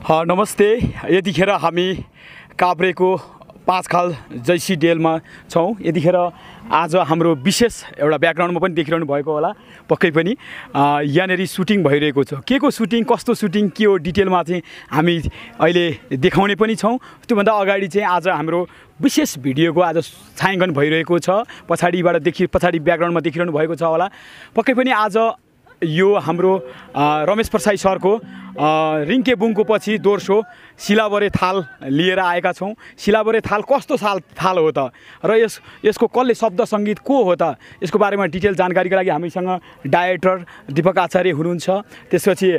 नमस्ते। यतिखेर हामी काभ्रेको 5 खाल जैसी डेलमा छौँ। यतिखेर आज हाम्रो विशेष एउटा ब्याकग्राउन्डमा पनि देखिरहनु भएको होला पक्कै पनि यहाँनेरि सुटिङ भइरहेको छ। के को सुटिङ, कस्तो सुटिङ के हो डिटेलमा चाहिँ हामी अहिले देखाउने पनि छौँ। त्योभन्दा अगाडि चाहिँ आज हाम्रो विशेष भिडियोको आज छायाङ्कन भइरहेको छ। पछाडि ब्याकग्राउन्डमा देखिरहनु भएको छ होला पक्कै पनि। आज यो हाम्रो रमेश प्रसाई सरको रिङ्केबुङको पछि दोस्रो सिलाबरे थाल लिएर आएका छौँ। सिलाबरे थाल कस्तो थाल हो त र यसको कसले शब्द सङ्गीत को हो त, यसको बारेमा डिटेल जानकारीको लागि हामीसँग डाइरेक्टर दीपक आचार्य हुनुहुन्छ। त्यसपछि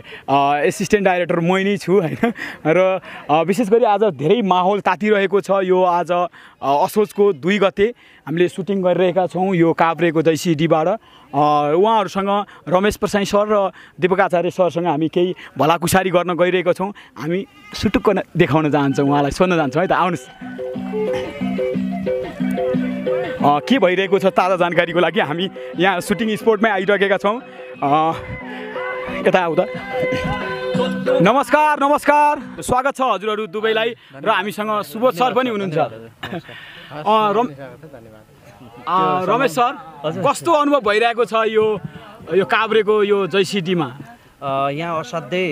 एसिस्टेन्ट डाइरेक्टर मै नै छु होइन। र विशेष गरी आज धेरै माहौल तातिरहेको छ। यो आज असोजको 2 गते हामीले सुटिङ गरिरहेका छौँ यो काभ्रेको जैसीडीबाट। उहाँहरूसँग रमेश प्रसाई सर र दीपक आचार्य सरसँग हामी केही भलाकुसारी गर्न गइरहेका छौँ। हामी सुटुक्क देखाउन चाहन्छौँ, उहाँलाई सोध्न चाहन्छौँ है त। आउनुहोस्, के भइरहेको छ ताजा जानकारीको लागि हामी यहाँ सुटिङ स्पोटमै आइरहेका छौँ। यता आउँदा नमस्कार नमस्कार, स्वागत छ हजुरहरू दुवैलाई। र हामीसँग सुबोध सर पनि हुनुहुन्छ। रमेश सर, कस्तो अनुभव भइरहेको छ यो काभ्रेको यो जैसीडीमा? यहाँ असाध्यै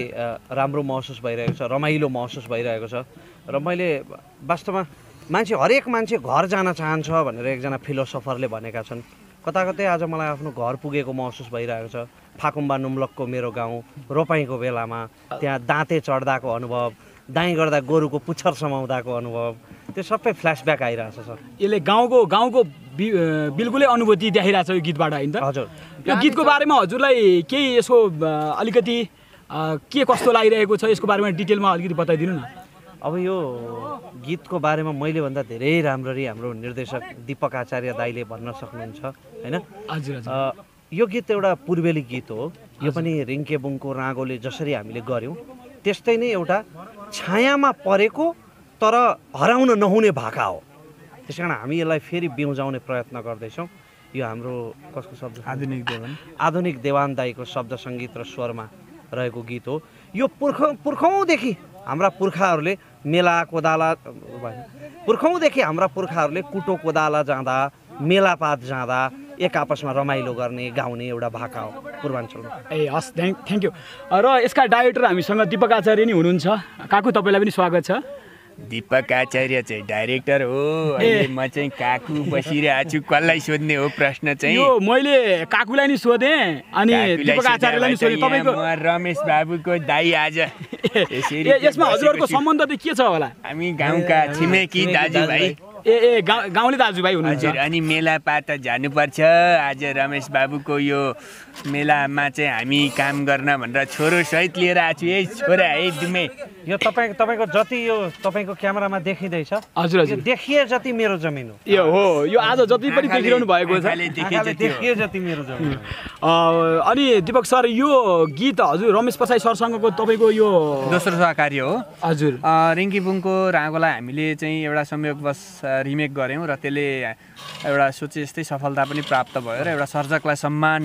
राम्रो महसुस भइरहेको छ, रमाइलो महसुस भइरहेको छ। र मैले वास्तवमा हरेक मान्छे घर जान चाहन्छ भनेर एकजना फिलोसफरले भनेका छन्। कताकतै आज मलाई आफ्नो घर पुगेको महसुस भइरहेको छ। फाकुम्बा नुम्लकको मेरो गाउँ, रोपाइँको बेलामा त्यहाँ दाँते चढ्दाको अनुभव, दाइँ गर्दा गोरुको पुच्छर समाउँदाको अनुभव, त्यो सबै फ्ल्यासब्याक आइरहेछ सर। यसले गाउँको बिल्कुलै अनुभूति देखाइरहेछ यो गीतबाट होइन त? हजुर। यो गीतको बारेमा हजुरलाई केही यसको अलिकति के कस्तो लागिरहेको छ, यसको बारेमा डिटेलमा अलिकति बताइदिनु न। अब यो गीतको बारेमा मैले भन्दा धेरै राम्ररी हाम्रो निर्देशक दीपक आचार्य दाइले भन्न सक्नुहुन्छ होइन। हजुर। यो गीत एउटा पूर्वेली गीत हो। यो पनि रिङ्केबुङको राँगोले जसरी हामीले गऱ्यौँ त्यस्तै नै एउटा छायामा परेको तर हराउन नहुने भाका हो। त्यस कारण हामी यसलाई फेरि बिउजाउने प्रयत्न गर्दैछौँ। यो हाम्रो कसको शब्द? आधुनिक देवान दाईको शब्द सङ्गीत र स्वरमा रहेको गीत हो। यो पुर्खौँदेखि हाम्रा पुर्खाहरूले पुर्खौँदेखि कुटो कोदाला जाँदा, मेलापात जाँदा एक आपसमा रमाइलो गर्ने गाउने एउटा भाका हो पूर्वाञ्चलमा। हस्, थ्याङ्क यू। र यसका डाइरेक्टर हामीसँग दीपक आचार्य नि हुनुहुन्छ। काकु, तपाईँलाई पनि स्वागत छ। दीपक आचार्य चाहिँ डाइरेक्टर हो, अहिले म चाहिँ काकु बसिरहेको छु। कसलाई सोध्ने हो प्रश्न चाहिँ? यो मैले काकुलाई नि सोधेँ अनि दीपक आचार्यलाई नि सोधेँ। तपाईँको रमेश बाबुको दाइ आज यसमा हजुरहरूको सम्बन्ध चाहिँ के छ होला? हामी गाउँका छिमेकी दाजुभाइ। गाउँले दाजुभाइ हुनुहुन्छ। अनि मेलापात जानुपर्छ। आज रमेश बाबुको यो मेलामा चाहिँ हामी काम गर्न भनेर छोरो सहित लिएर आएको छु। यही छोरा है दुमे। यो तपाईँको जति यो तपाईँको क्यामेरामा देखिँदैछ, हजुर यो देखिए जति मेरो जमिन हो। यो हो, यो आज जति पनि देखिरहनु भएको छ देखिए जति मेरो जमिन हो। अनि दीपक सर, यो गीत हजुर रमेश प्रसाई सरसँगको तपाईँको यो दोस्रो सहकार्य हो। हजुर। रिङ्केबुङको राँगोलाई हामीले चाहिँ एउटा संयोगवश रिमेक गऱ्यौँ र त्यसले एउटा सोचे जस्तै सफलता पनि प्राप्त भयो र एउटा सर्जकलाई सम्मान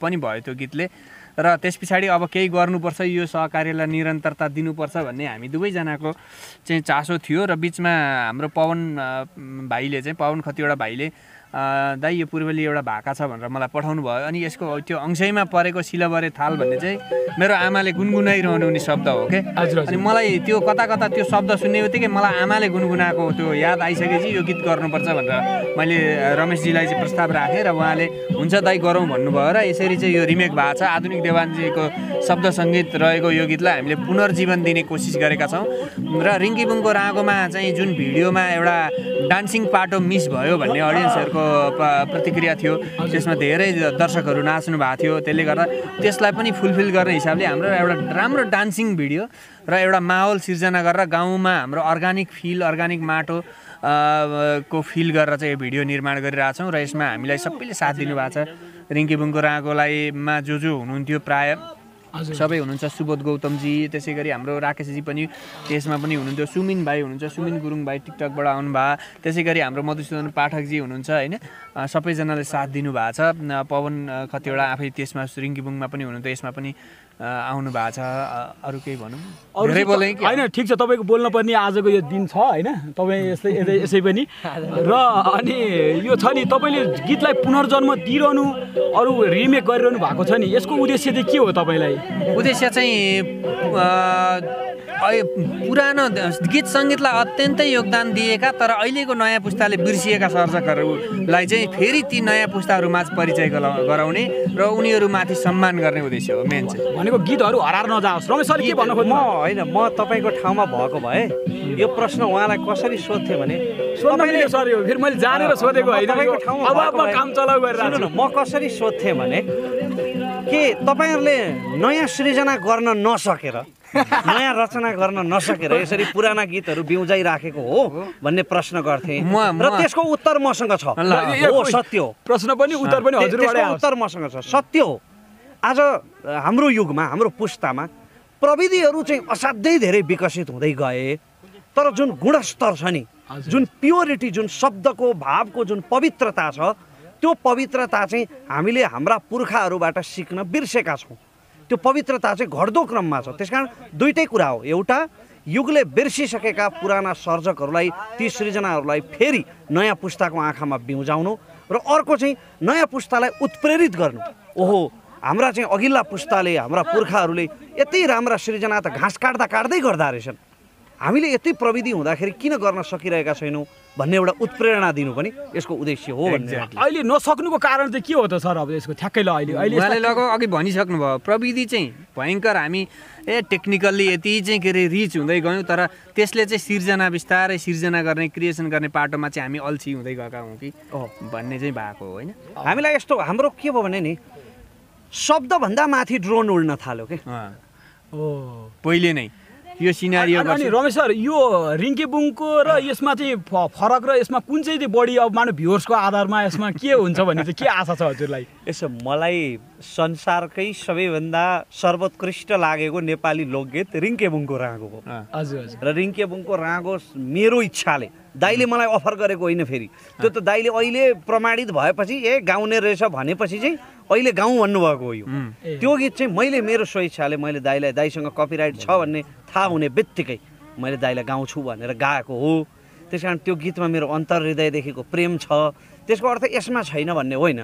पनि भयो त्यो गीतले। र त्यस पछाडि अब केही गर्नुपर्छ, यो सहकार्यलाई निरन्तरता दिनुपर्छ भन्ने हामी दुवैजनाको चाहिँ चासो थियो। र बिचमा हाम्रो पवन खतिवडा भाइले दाइ यो पूर्वेली एउटा भाका छ भनेर मलाई पठाउनु भयो। अनि यसको त्यो अंशैमा परेको सिलबरे थाल भन्ने चाहिँ मेरो आमाले गुनगुनाइरहनु हुने शब्द हो के। अनि मलाई त्यो कता त्यो शब्द सुन्ने बित्तिकै मलाई आमाले गुनगुनाएको त्यो याद आइसकेपछि यो गीत गर्नुपर्छ भनेर मैले रमेशजीलाई चाहिँ प्रस्ताव राखेँ र उहाँले हुन्छ दाइ गरौँ भन्नुभयो। र यसरी चाहिँ यो रिमेक भएको छ। आधुनिक देवानजीको शब्द सङ्गीत रहेको यो गीतलाई हामीले पुनर्जीवन दिने कोसिस गरेका छौँ। र रिङ्केबुङको राँगोमा चाहिँ जुन भिडियोमा एउटा डान्सिङ पाटो मिस भयो भन्ने अडियन्सहरूको प्रतिक्रिया थियो, त्यसमा धेरै दर्शकहरू नाच्नु भएको थियो। त्यसले गर्दा त्यसलाई पनि फुलफिल गर्ने हिसाबले हाम्रो एउटा राम्रो डान्सिङ भिडियो र एउटा माहौल सिर्जना गरेर गाउँमा हाम्रो अर्ग्यानिक माटो को फिल गरेर चाहिँ यो भिडियो निर्माण गरिरहेछौँ। र यसमा हामीलाई सबैले साथ दिनुभएको छ। रिङ्केबुङको राँगोलाईमा जो हुनुहुन्थ्यो प्राय सबै हुनुहुन्छ। सुबोध गौतमजी, त्यसै गरी हाम्रो राकेशजी पनि त्यसमा पनि हुनुहुन्थ्यो। सुमिन भाइ हुनुहुन्छ, सुमिन गुरुङ भाइ टिकटकबाट आउनुभयो। त्यसै गरी हाम्रो मधुसूदन पाठकजी हुनुहुन्छ होइन। सबैजनाले साथ दिनुभएको छ। पवन खतिवडा आफै त्यसमा रिङ्केबुङमा पनि हुनुहुन्थ्यो, यसमा पनि आउनु भएको छ। अरू केही भनौँ? अरू धेरै बोलेँ कि होइन, ठिक छ, तपाईँको बोल्नुपर्ने आजको यो दिन छ होइन, तपाईँ यसै पनि र अनि यो छ नि तपाईँले गीतलाई पुनर्जन्म दिइरहनु, अरू रिमेक गरिरहनु भएको छ नि, यसको उद्देश्य चाहिँ के हो तपाईँलाई? उद्देश्य चाहिँ पुरानो गीत सङ्गीतलाई अत्यन्तै योगदान दिएका तर अहिलेको नयाँ पुस्ताले बिर्सिएका सर्जकहरूलाई चाहिँ फेरि ती नयाँ पुस्ताहरूमा परिचय गराउने र उनीहरूमाथि सम्मान गर्ने उद्देश्य हो मेन चाहिँ। भनेको गीतहरू हराएर नजाओस्। रमेश सर के भन्नु खोज्नु? म तपाईँको ठाउँमा भएको भए यो प्रश्न उहाँलाई कसरी सोध्थेँ भने सोध्नु सर, यो फेरि मैले जानेर सोधेको होइन, अब काम चलाउ गरिरहेको छु। म कसरी सोध्थेँ भने के तपाईँहरूले नयाँ सृजना गर्न नसकेर, नयाँ रचना गर्न नसकेर यसरी पुराना गीतहरू बिउजाइराखेको हो भन्ने प्रश्न गर्थेँ र त्यसको उत्तर मसँग छ। हो, सत्य हो। प्रश्न पनि उत्तर पनि हजुरबाटै आउँछ। उत्तर मसँग छ, सत्य हो। आज हाम्रो युगमा, हाम्रो पुस्तामा प्रविधिहरू चाहिँ असाध्यै धेरै विकसित हुँदै गए, तर जुन गुणस्तर छ नि, जुन प्योरिटी, जुन शब्दको भावको जुन पवित्रता छ, त्यो पवित्रता चाहिँ हामीले हाम्रा पुर्खाहरूबाट सिक्न बिर्सेका छौँ। त्यो पवित्रता चाहिँ घट्दो क्रममा छ। त्यसकारण दुईटै कुरा हो, एउटा युगले बिर्सिसकेका पुराना सर्जकहरूलाई, ती सृजनाहरूलाई फेरि नयाँ पुस्ताको आँखामा बिउजाउनु, र अर्को चाहिँ नयाँ पुस्तालाई उत्प्रेरित गर्नु। ओहो, हाम्रा चाहिँ अघिल्ला पुस्ताले, हाम्रा पुर्खाहरूले यति राम्रा सृजना त घाँस काट्दा काट्दै गर्दा रहेछन्, हामीले यति प्रविधि हुँदाखेरि किन गर्न सकिरहेका छैनौँ भन्ने एउटा उत्प्रेरणा दिनु पनि यसको उद्देश्य हो भन्ने। अहिले नसक्नुको कारण चाहिँ के हो त सर? अब यसको ठ्याक्कै ल अहिले अघि भनिसक्नु भयो, प्रविधि चाहिँ भयङ्कर हामी टेक्निकल्ली यति चाहिँ के अरे रिच हुँदै गयौँ, तर त्यसले चाहिँ सिर्जना, बिस्तारै सिर्जना गर्ने, क्रिएसन गर्ने पाटोमा चाहिँ हामी अल्छी हुँदै गएका हौँ कि भन्ने चाहिँ भएको हो होइन। हामीलाई यस्तो हाम्रो के भयो भने नि, शब्दभन्दा माथि ड्रोन उड्न थाल्यो कि पहिले नै यो सिनारियो। अनि रमेश सर, यो रिङ्केबुङको र यसमा चाहिँ फरक र यसमा कुन चाहिँ बढी अब मानव भ्युअर्सको आधारमा यसमा के हुन्छ भन्ने चाहिँ के आशा छ हजुरलाई? यसो मलाई संसारकै सबैभन्दा सर्वोत्कृष्ट लागेको नेपाली लोकगीत रिङ्केबुङको राँगो हो। हजुर। र रिङ्केबुङको राँगो मेरो इच्छाले, दाइले मलाई अफर गरेको होइन, फेरि त्यो त दाइले अहिले प्रमाणित भएपछि गाउने रहेछ भनेपछि चाहिँ अहिले गाउँ भन्नुभएको हो। यो त्यो गीत चाहिँ मैले मेरो स्वेच्छाले, मैले दाइलाई, दाइसँग कपिराइट छ भन्ने थाहा हुने बित्तिकै मैले दाइलाई गाउँछु भनेर गाएको हो। त्यस कारण त्यो गीतमा मेरो अन्तर्हृदयदेखिको प्रेम छ। त्यसको अर्थ यसमा छैन भन्ने होइन,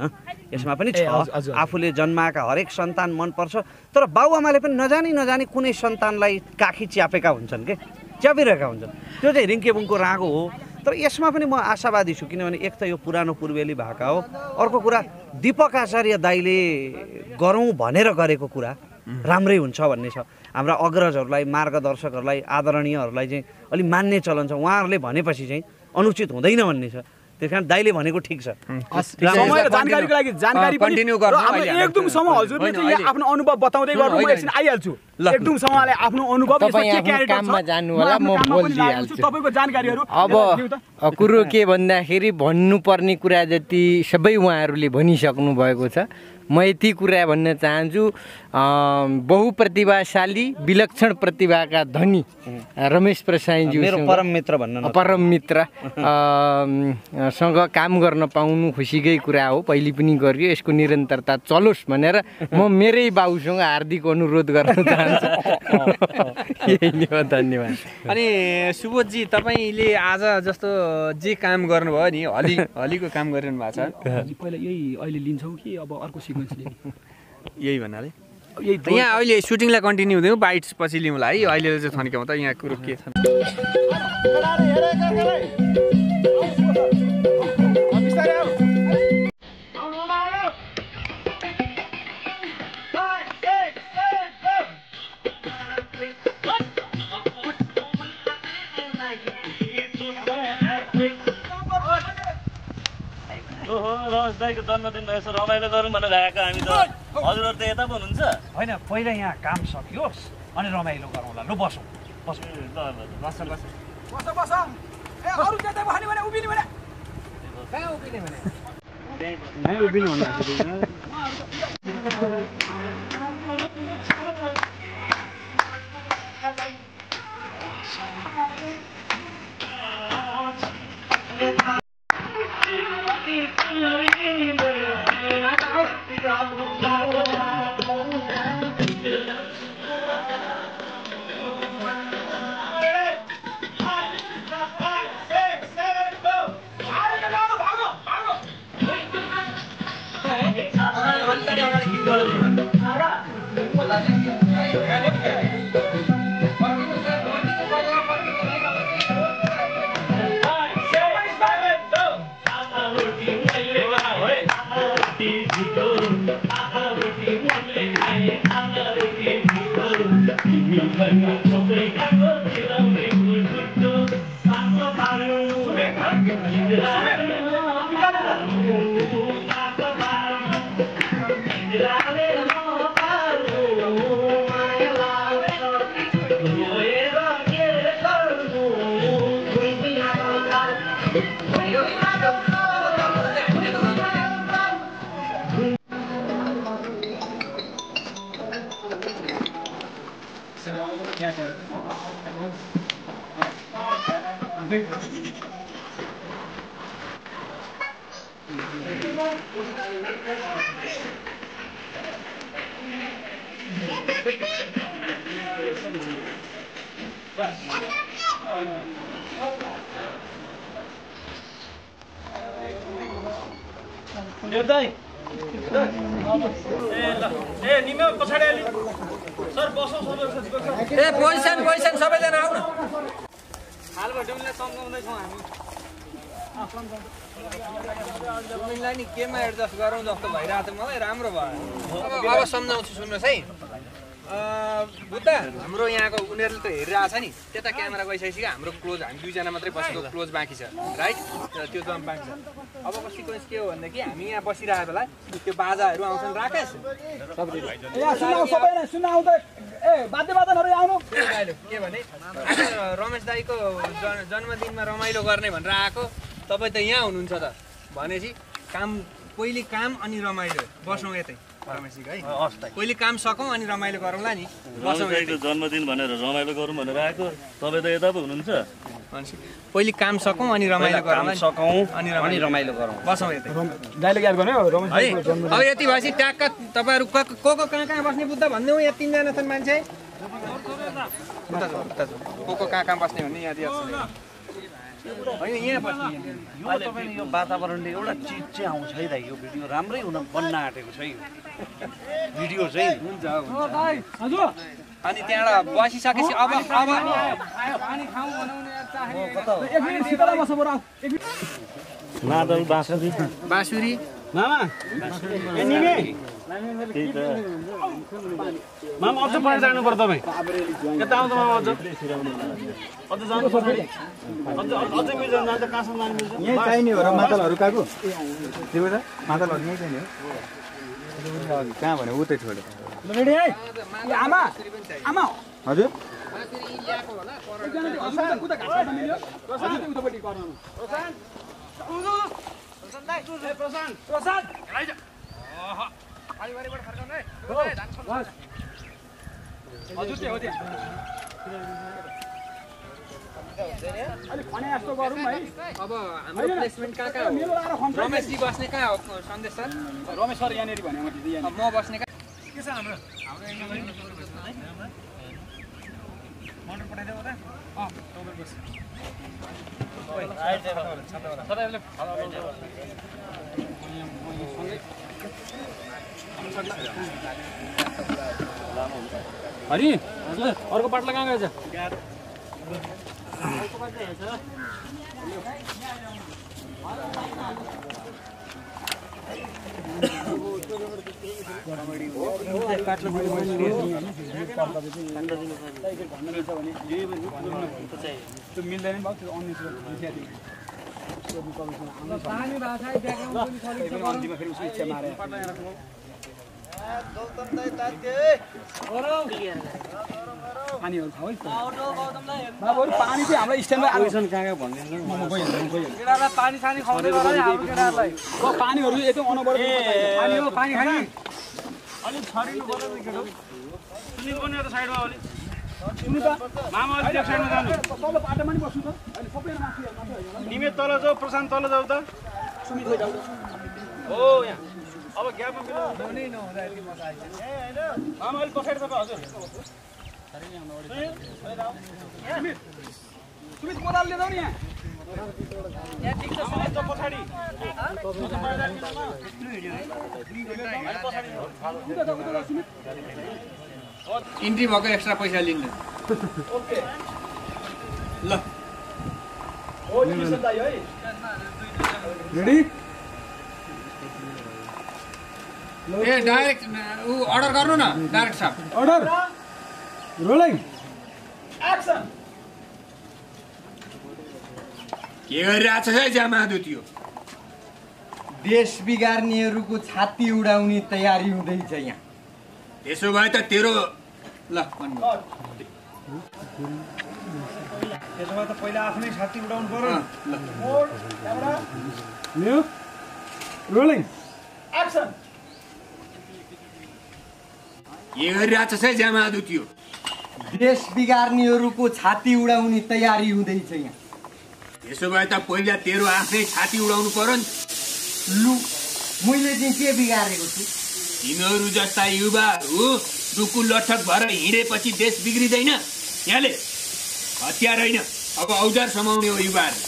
यसमा पनि छ। आफूले जन्माएका हरेक सन्तान मनपर्छ, तर बाउआमाले पनि नजानी कुनै सन्तानलाई काखी च्यापेका हुन्छन् के, च्यापिरहेका हुन्छन्। त्यो चाहिँ रिङ्केबुङको राँगो हो। तर यसमा पनि म आशावादी छु, किनभने एक त यो पुरानो पूर्वेली भाका हो, अर्को कुरा दीपक आचार्य दाइले गरौँ भनेर गरेको कुरा राम्रै हुन्छ भन्ने छ। हाम्रा अग्रजहरूलाई, मार्गदर्शकहरूलाई, आदरणीयहरूलाई चाहिँ अलि मान्ने चलन छ। उहाँहरूले भनेपछि चाहिँ अनुचित हुँदैन भन्ने छ। त्यस कारण दाइले भनेको ठिक छ। समय र जानकारीको लागि जानकारी पनि एकदमसम्म हजुरले चाहिँ आफ्नो अनुभव बताउँदै गर्नु, म एकछिन आइहाल्छु। एकदमसम्मले आफ्नो अनुभव काममा जानु होला, म बोलिदिइहाल्छु तपाईँको जानकारीहरू। अब कुरो के भन्दाखेरि भन्नुपर्ने कुरा जति सबै उहाँहरूले भनिसक्नु भएको छ। म यति कुरा भन्न चाहन्छु, बहुप्रतिभाशाली, विलक्षण प्रतिभाका धनी रमेश प्रसाईज्यू, मेरो परम मित्र भन्नु, परम मित्र सँग काम गर्न पाउनु खुसीकै कुरा हो। पहिले पनि गरियो, यसको निरन्तरता चलोस् भनेर म मेरै बाउसँग हार्दिक अनुरोध गर्न चाहन्छु। यही नै हो, धन्यवाद। अनि सुबोधजी, तपाईँले आज जस्तो जे काम गर्नुभयो नि, हलीको काम गरिरहनु भएको छ, पहिला यही अहिले लिन्छौँ कि अब अर्को सिक्वेन्स? यही भन्नाले यहाँ अहिले सुटिङलाई कन्टिन्यू हुँदै बाइट्स पछि लिउँला है। अहिले चाहिँ थन्क्याउँ त, यहाँ कुरो के छ। रमेश दाइको जन्मदिन यसो रमाइलो गरौँ भनेर आएको हामी त। हजुरहरू त यता पनि हुनुहुन्छ होइन? पहिला यहाँ काम सकियोस् अनि रमाइलो गरौँला। लु बसौँ बस। ए अरु त्यतै बस्ने भने उभिने भने कहाँ उभिने भने नै उभिनु भन्नु। पोजिसन सबैजना आउन डुमिनलाई नि केमा एडजस्ट गरौँ जस्तो भइरहेको थियो मलाई राम्रो भयो अब सम्झाउँछु सुन्नुहोस् है बुद्ध हाम्रो यहाँको उनीहरूले त हेरिरहेको छ नि त्यता क्यामेरा गइसकेपछि हाम्रो क्लोज हामी दुईजना मात्रै बसेको क्लोज बाँकी छ राइट त्यो दम बाँकी छ अबको सिक्वेन्स के हो भनेदेखि हामी यहाँ बसिरहेको बेला त्यो बाजाहरू आउँछन् राकेश के भने रमेश दाईको जन्मदिनमा रमाइलो गर्ने भनेर आएको तपाईँ त यहाँ हुनुहुन्छ त भनेपछि पहिले काम अनि रमाइलो बसौँ यतै रमेशजी है पहिले काम सकौँ अनि रमाइलो गरौँला नि जन्मदिन भनेर रमाइलो गरौँ भनेर आएको तपाईँ त यता पो हुनुहुन्छ पहिले काम सकौँ अनि रमाइलो गरौँ अनि रमाइलो गरौँ बसौँ यतै डाइलग याद गर्ने हो रमेश है अब यति भएपछि ट्याक्क तपाईँहरू को कहाँ बस्ने बुद्ध भन्ने हो यहाँ तिनजना छन् मान्छे को कहाँ बस्ने भन्ने याद होइन यहाँ बस्ने यो तपाईँले यो वातावरणले एउटा चिज चाहिँ आउँछ है दाइ यो भिडियो राम्रै हुन बन्न आँटेको छ यो भिडियो चाहिँ हुन्छ अनि त्यहाँबाट बसिसकेपछि अब मादल बाँसुरी बाँसुरी मामा ए निमे मामा अझ पढेर जानु पर्छ तपाईँ यता आउँछ मामा अझ जानु पर्छ अझै मिल्छ जान्छ कहाँसम्म जानु मिल्छ यहीँ चाहिने हो र मादलहरू काको त्यो बेला मादलहरू यहीँ चाहिने हो कहाँ भने उतै छोड्यो आमा हजुर अब हाम्रो प्लेसमेन्ट कहाँ हो रमेशजी बस्ने कहाँ हो सन्देश सर रमेश सर यहाँनिर भने म बस्ने कहाँ के छ हाम्रो मोटर पठाइदेऊ त हरि अर्को पाटला कहाँ गएछ त्यो मिल्दैन भाउ त्यो अन्य फेरि उसको इच्छा मारे पानीहरू खाऊ है बाबुहरू पानी चाहिँ हाम्रो स्ट्यान्डमा पानीहरू एकदम अनबढ पानी खाने अलिक छरिनु पर्यो नि केटो सुनिल पनि एउटा साइडमा अलि सुन्नु त मामा अलि त्यो साइडमा जानु तल बाटोमा नि बस्नु त अहिले सबैजना माथि निमेष तल जाऊ प्रशान्त तल जाऊ त सुमित खोइ जाऊ हो यहाँ अब ग्यापमा मिलाउने नहुँदा यति मजा आइन्छ ए हैन मामा अलि पछाडि तपाईँ हजुर सुमित कोदाल लिएर जाऊ नि यहाँ ठिक छ सुमित त पछाडि इन्ट्री भएको एक्स्ट्रा पैसा लिँदैन ल ओ निमिषन दाइ है रेडी ए डाइरेक्ट अर्डर गर्नु न डाइरेक्ट साहब अर्डर रोलिङ के गरिरहेछ है जामादु त्यो? देश बिगार्नेहरूको छाती उडाउने तयारी हुँदैछ यहाँ। त्यसो भए त तेरो ल त्यसो भए त पहिला आफ्नै छाती उडाउनु पर्यो। Rolling action. के गरिरहेछ है जामादु त्यो? देश बिगार्नेहरूको छाती उडाउने तयारी हुँदैछ यहाँ। त्यसो भए त पहिला तेरो आफ्नै छाती उडाउनु पर्यो नि। लु मैले चाहिँ के बिगारेको छु? तिमीहरू जस्ता युवाहरू डुकु लठक भएर हिँडेपछि देश बिग्रिँदैन। यहाँले हतियार होइन, अब औजार समाउने हो युवाहरू।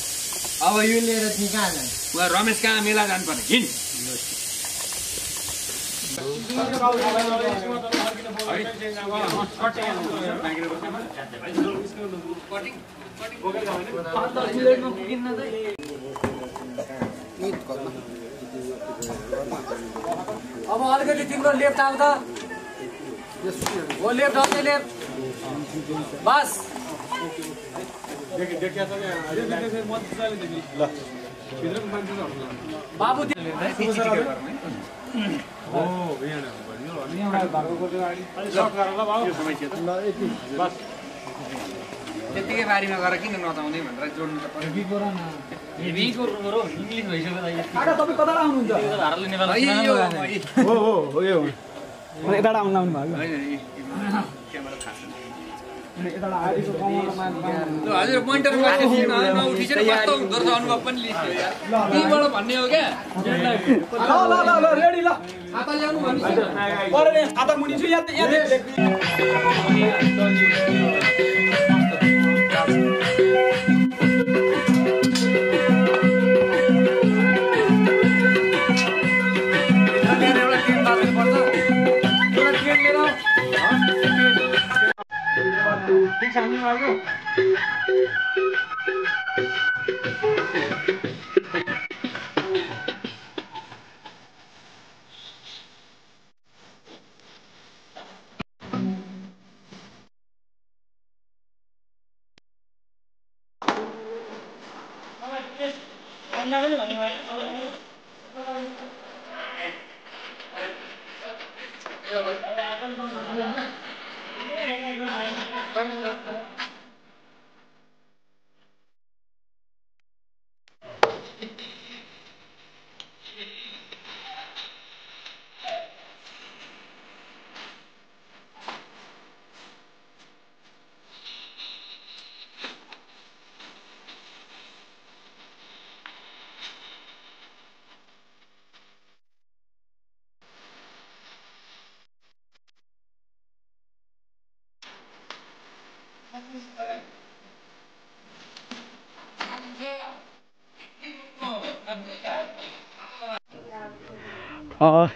अब यो लिएर चाहिँ कहाँ जान्छ? उहाँ रमेश कहाँ मेला जानुपर्ने हिँड। अब अलिकति तिम्रो लेफ्ट आउँदा हो, लेफ्ट आउँदै लेफ्ट बस। बाबु त्यतिकै बारीमा गएर किन नचाउने भनेर जोड्नु त पर्यो। इङ्ग्लिस भइसक्यो काका तपाईँ कता आउनुहुन्छ? भारतले नेपाल हो यो यताबाट आउनु भएको हजुर पोइन्टर नउठिस कस्तो हुँदो रहेछ अनुभव पनि लिस्यो यार। यहीँबाट भन्ने हो क्या? ल रेडी ल खाता ल्याउनु भन्नु खाता मुनि छु यहाँ।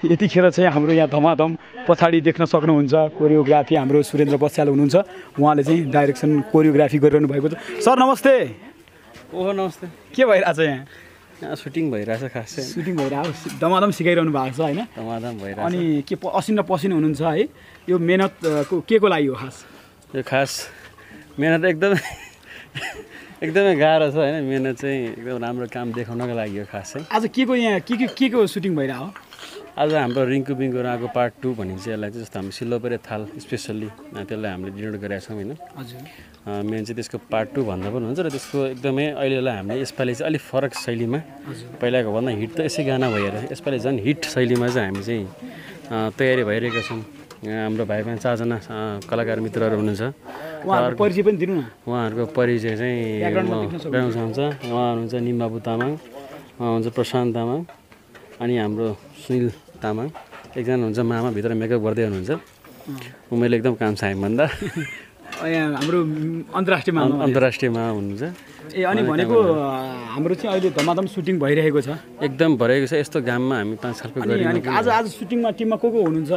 यतिखेर चाहिँ हाम्रो यहाँ धमाधम पछाडि देख्न सक्नुहुन्छ कोरियोग्राफी हाम्रो सुरेन्द्र बस्याल हुनुहुन्छ। उहाँले चाहिँ डाइरेक्सन कोरियोग्राफी गरिरहनु भएको छ। सर नमस्ते। ओहो नमस्ते। के भइरहेछ यहाँ? यहाँ सुटिङ भइरहेछ खास चाहिँ। सुटिङ भइरहेको धमाधम सिकाइरहनु भएको छ होइन? धमाधम भइरहेछ। अनि के असिन र पसिन हुनुहुन्छ है? यो मेहनत के को लागि हो खास? यो खास मेहनत एकदमै गाह्रो छ होइन। मेहनत चाहिँ एकदम राम्रो काम देखाउनको लागि हो खास चाहिँ। आज के को यहाँ के को सुटिङ भइरहेको? आज हाम्रो रिङ्कु बिङ्कु राको पार्ट 2 भनिन्छ यसलाई चाहिँ। जस्तो हामी सिल्लोपरे थाल स्पेसल्ली त्यसलाई हामीले डिनोट गरेका छौँ होइन। हजुर। मेन चाहिँ त्यसको पार्ट 2 भन्दा पनि हुन्छ र त्यसको एकदमै अहिलेलाई हामीले यसपालि चाहिँ अलिक फरक शैलीमा, पहिलाको भन्दा हिट त यसै गाना भएर यसपालि झन् हिट शैलीमा चाहिँ हामी चाहिँ तयारी भइरहेका छौँ। हाम्रो भाइ बहिनी 4 जना कलाकार मित्रहरू हुनुहुन्छ। उहाँहरूको परिचय पनि दिनु न। उहाँहरूको परिचय चाहिँ हुन्छ। उहाँ हुनुहुन्छ निमबाबु तामाङ, उहाँ हुन्छ प्रशान्त तामाङ, अनि हाम्रो सुनिल तामाङ, एकजना हुनुहुन्छ मामा भित्र मेकअप गर्दै हुनुहुन्छ। उमेरले एकदम काम छ हामीभन्दा। हाम्रो अन्तर्राष्ट्रिय मामा हुनुहुन्छ। अनि भनेको हाम्रो चाहिँ अहिले धमाधम सुटिङ भइरहेको छ। एकदम भइरहेको छ। यस्तो गाममा हामी 5 सालको गऱ्यौँ। आज सुटिङमा टिममा को हुनुहुन्छ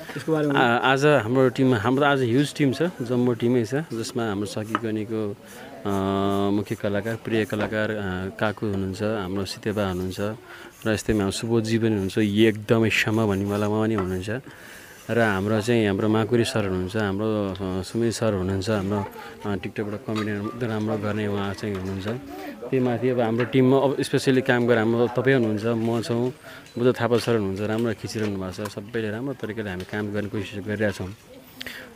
त्यसको बारेमा? आज हाम्रो टिममा आज ह्युज टिम छ, जम्बो टिमै छ, जसमा हाम्रो सकी गनीको मुख्य कलाकार प्रिय कलाकार काकु हुनुहुन्छ, हाम्रो सितेबा हुनुहुन्छ र यस्तैमा हाम्रो सुबोधजी पनि हुनुहुन्छ, एकदमै क्षमा भन्ने मलाई उहाँ पनि हुनुहुन्छ। र हाम्रो माकुरी सर हुनुहुन्छ, हाम्रो सुमित सर हुनुहुन्छ, हाम्रो टिकटकबाट कमेडियन एकदम राम्रो गर्ने उहाँ चाहिँ हुनुहुन्छ। त्यही माथि अब हाम्रो टिममा अब स्पेसली काम गरेर हाम्रो तपाईँ हुनुहुन्छ, म छौँ, बुद्ध थापा सर हुनुहुन्छ, राम्रो खिचिरहनु भएको छ। सबैले राम्रो तरिकाले हामी काम गर्ने कोसिस गरिरहेका छौँ।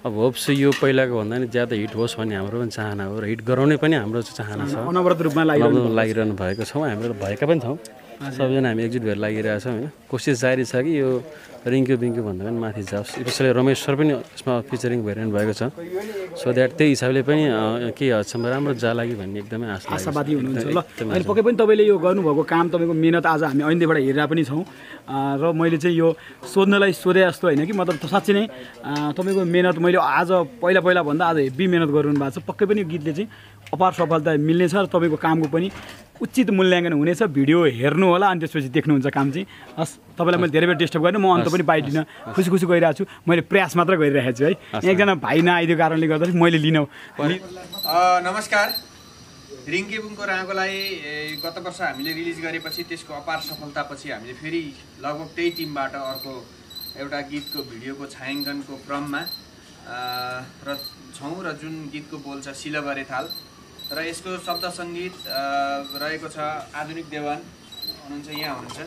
अब होप्स यो पहिलाको भन्दा नि ज्यादा हिट होस् भन्ने हाम्रो पनि चाहना हो र हिट गराउने पनि हाम्रो चाहना छ। अनवरत रूपमा लागिरहनु भएको छौँ, हाम्रो भएका पनि छौँ। सबैजना हामी एकजुट भएर लागिरहेको छौँ होइन। कोसिस जारी छ कि यो रिङ्कु बिङ्कु भन्दा पनि माथि जाओस्। स्पेसली रमेश सर पनि यसमा फिचरिङ भइरहनु भएको छ। सो द्याट त्यही हिसाबले पनि केही हदसम्म राम्रो जाला कि भन्ने एकदमै आशावादी हुनुहुन्छ। ल अहिले पक्कै पनि तपाईँले यो गर्नुभएको काम, तपाईँको मिहिनेत आज हामी ऐन्दैबाट हेरेर पनि छौँ र मैले चाहिँ यो सोध्नलाई सोधे जस्तो होइन कि मतलब साँच्चै नै तपाईँको मिहिनेत मैले आज पहिला भन्दा आज हेभी मिहिनेत गरिरहनु भएको छ। पक्कै पनि यो गीतले चाहिँ अपार सफलता मिल्नेछ र तपाईँको कामको पनि उचित मूल्याङ्कन हुनेछ। भिडियो हेर्नु होला अनि त्यसपछि देख्नुहुन्छ काम चाहिँ। हस् तपाईँलाई मैले धेरै बेर डिस्टर्ब गरेँ, म अन्त पनि पाइदिनँ, खुसी खुसी गइरहेको छु। मैले प्रयास मात्र गरिरहेको छु है। एकजना भाइ नआइदिएको कारणले गर्दाखेरि मैले लिन। नमस्कार। रिङ्के बुङको राँगोलाई गत वर्ष हामीले रिलिज गरेपछि त्यसको अपार सफलतापछि हामीले फेरि लगभग त्यही टिमबाट अर्को एउटा गीतको भिडियोको छायाङ्कनको क्रममा छौँ र जुन गीतको बोल छ सिलबरे थाल र यसको शब्द सङ्गीत रहेको छ आधुनिक देवान हुनुहुन्छ, यहाँ हुनुहुन्छ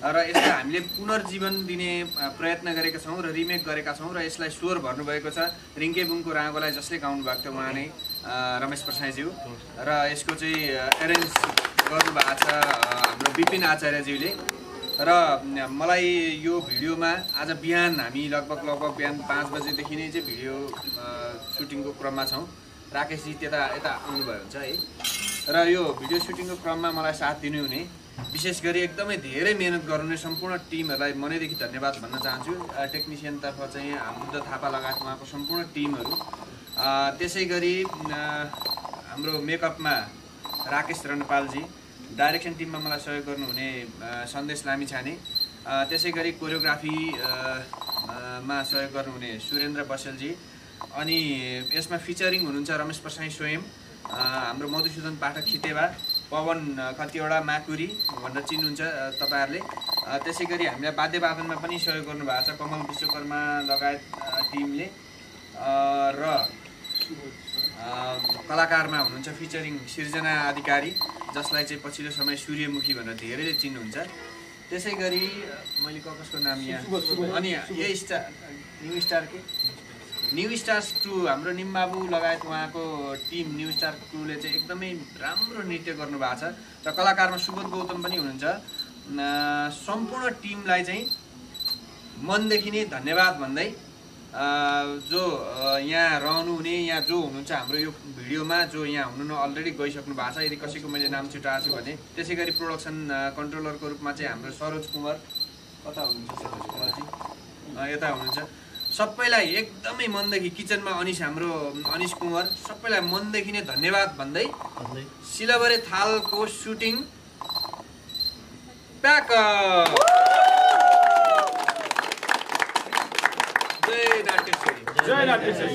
र यसलाई हामीले पुनर्जीवन दिने प्रयत्न गरेका छौँ र रिमेक गरेका छौँ र यसलाई स्वर भर्नुभएको छ रिङ्के बुङको राँगोलाई जसले गाउनु भएको थियो उहाँ नै रमेश प्रसाईज्यू र यसको चाहिँ एरेन्ज गर्नुभएको छ हाम्रो विपिन आचार्यज्यूले। र मलाई यो भिडियोमा आज बिहान हामी लगभग बिहान 5 बजेदेखि नै चाहिँ भिडियो सुटिङको क्रममा छौँ। राकेशजी यता आउनुभयो हुन्छ है। र यो भिडियो सुटिङको क्रममा मलाई साथ दिनुहुने विशेष गरी एकदमै धेरै मेहनत गर्नुहुने सम्पूर्ण टिमहरूलाई मनैदेखि धन्यवाद भन्न चाहन्छु। टेक्निसियनतर्फ चाहिँ बुद्ध थापा लगायत उहाँको सम्पूर्ण टिमहरू, त्यसै गरी हाम्रो मेकअपमा राकेश रणपालजी, डाइरेक्सन टिममा मलाई सहयोग गर्नुहुने सन्देश लामिछाने, त्यसै गरी कोरियोग्राफीमा सहयोग गर्नुहुने सुरेन्द्र बसेलजी, अनि यसमा फिचरिङ हुनुहुन्छ रमेश प्रसाई स्वयं, हाम्रो मधुसूदन पाठक खितेवा, पवन कतिवटा माकुरी भनेर चिन्नुहुन्छ तपाईँहरूले। त्यसै गरी हामीलाई वाद्यवादनमा पनि सहयोग गर्नुभएको छ कमल विश्वकर्मा लगायत टिमले। र कलाकारमा हुनुहुन्छ फिचरिङ सिर्जना अधिकारी, जसलाई चाहिँ पछिल्लो समय सूर्यमुखी भनेर धेरैले चिन्नुहुन्छ। त्यसै गरी मैले कसको नाम यहाँ, अनि यही न्यू स्टार्स क्रू हाम्रो निम्बाबु लगायत उहाँको टिम न्यू स्टार क्रूले चाहिँ एकदमै राम्रो नृत्य गर्नुभएको छ र कलाकारमा सुबोध गौतम पनि हुनुहुन्छ। सम्पूर्ण टिमलाई चाहिँ मनदेखि नै धन्यवाद भन्दै जो यहाँ रहनुहुने, यहाँ जो हुनुहुन्छ हाम्रो यो भिडियोमा जो यहाँ हुनु अलरेडी गइसक्नु भएको छ, यदि कसैको मैले नाम छुटाएको छु भने, त्यसै गरी प्रोडक्सन कन्ट्रोलरको रूपमा चाहिँ हाम्रो सरोज कुमार, कता हुनुहुन्छ सरोज कुमारजी, यता हुनुहुन्छ, सबैलाई एकदमै मनदेखि, किचनमा हाम्रो अनिश कुमार, सबैलाई मनदेखि नै धन्यवाद भन्दै सिलबरे थालको सुटिङ प्याक। जय नाट्यश्री।